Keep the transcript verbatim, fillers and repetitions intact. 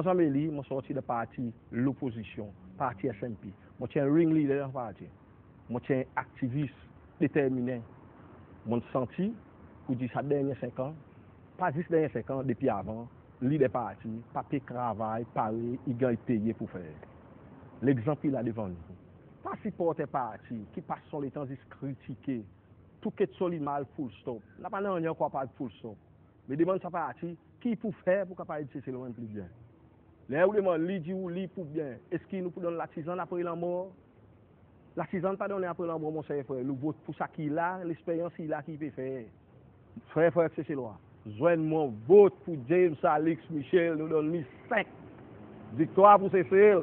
Zanmi li, mon sorti dan parti lopozisyon, parti S N P. Mon ti en ring leader dan parti. Mon ti en aktivis determinen. Mon santi pour dir sa dernyen senk an, pa zis dernyen senk an, depi avan, lider parti pa pe travay parey i ganny peye pour fer. Legzanp i la devan nou. Pa siport en parti ki pas son letan zis kritike, tou keksoz i mal, full stop. Napa nanryen ankor apard full stop. Me demann sa parti ki i pou fer pour kapab ed Seselwa pli byen. Ler ou demann li, dir ou li pou byen, eski nou pou donn latizann apre lanmor? Latizann pa donnen apre lanmor, mon ser frer. Nou vot pour sa ki la, leksperyans i la ki i pe fer. Frer, frer Seselwa, zwenn mwan, vot pour James Alix Michel, nou donn li senk. Viktwar pour Sesel.